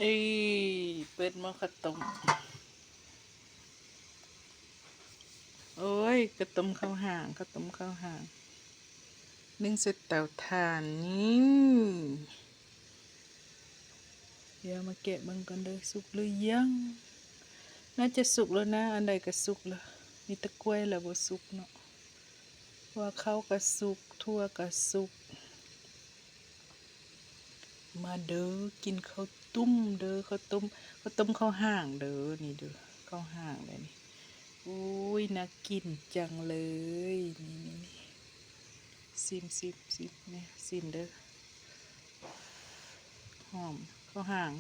ເອີຍ ເປີດໝໍ້ເຂົ້າຕົ້ມ. ໂອ້ຍ ເຂົ້າຕົ້ມເຂົ້າຫາງ ເຂົ້າຕົ້ມເຂົ້າຫາງ ໜຶ້ງໃສ່ເຕົາຖ່ານນີ້. ດຽວມາແກະເບິ່ງກ່ອນເດີ ສຸກຫຼືຍັງ? ໜ້າຈະສຸກແລ້ວນະ ອັນໃດກໍສຸກແລ້ວ ມີແຕ່ກ້ວຍລະບໍ່ສຸກເນາະ ເພາະວ່າເຂົ້າກໍສຸກ ຖົ່ວກໍສຸກ. ມາເດີ ກິນເຂົ້າຕຸ້ມເດີ ເຂົ້າຕົ້ມ ເຂົ້າຕົ້ມເຂົ້າຫາງເດີ ນີ້ເດີ ເຂົ້າຫາງເດີນີ້. ໂອ້ຍ ໜ້າກິນຈັງເລີຍ ນີ້ໆໆ ຊິມໆໆ ນີ້ ຊິມເດີ ຫອມ ເຂົ້າຫາງ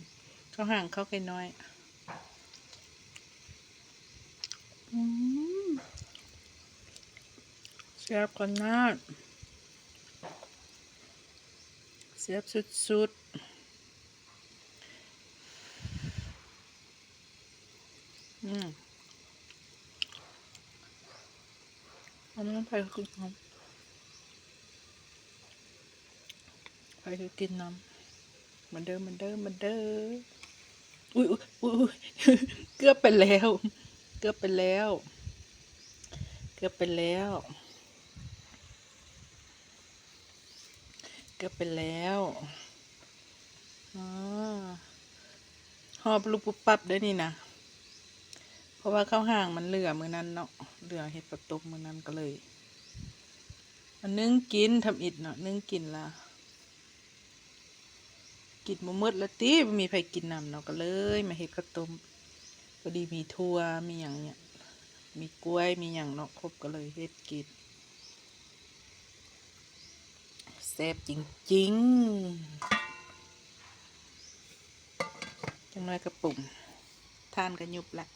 ເຂົ້າຫາງ ເຂົ້າໄກ່ນ້ອຍ. ອືມ ແຊບຂະໜາດ ແຊບສຸດໆ. ອືມ ອັນນີ້ໃຜຄືກິນນຳ ໃຜຄືກິນນຳ ມາເດີ ມາເດີ ມາເດີ. ອຸ້ຍ ອຸ້ຍ ອຸ້ຍ ອຸ້ຍ ເກືອບໄປແລ້ວ ເກືອບໄປແລ້ວ ເກືອບໄປແລ້ວ ເກືອບໄປແລ້ວ. ອໍ ຫອບລຸບປຸບປັບເດີນີ້ນະ ເພາະວ່າເຂົ້າຫາງມັນເຫຼືອມື້ນັ້ນເນາະ ເຫຼືອເຮັດເຂົ້າຕົ້ມມື້ນັ້ນ ກໍເລີຍມາໜຶ້ງກິນທຳອິດເນາະ ໜຶ້ງກິນລະ ກິນບໍ່ໝົດລະຕິ ບໍ່ມີໃຜກິນນຳເນາະ ກໍເລີຍມາເຮັດເຂົ້າຕົ້ມ. ພໍດີມີຖົ່ວ ມີຫຍັງເນຍ ມີກ້ວຍ ມີຫຍັງເນາະ ຄົບ ກໍເລີຍເຮັດກິນ. ແຊບຈິງໆ. ຈັກໜ້ອຍກໍປຸງ ຖ່ານກໍຍຸບລະ.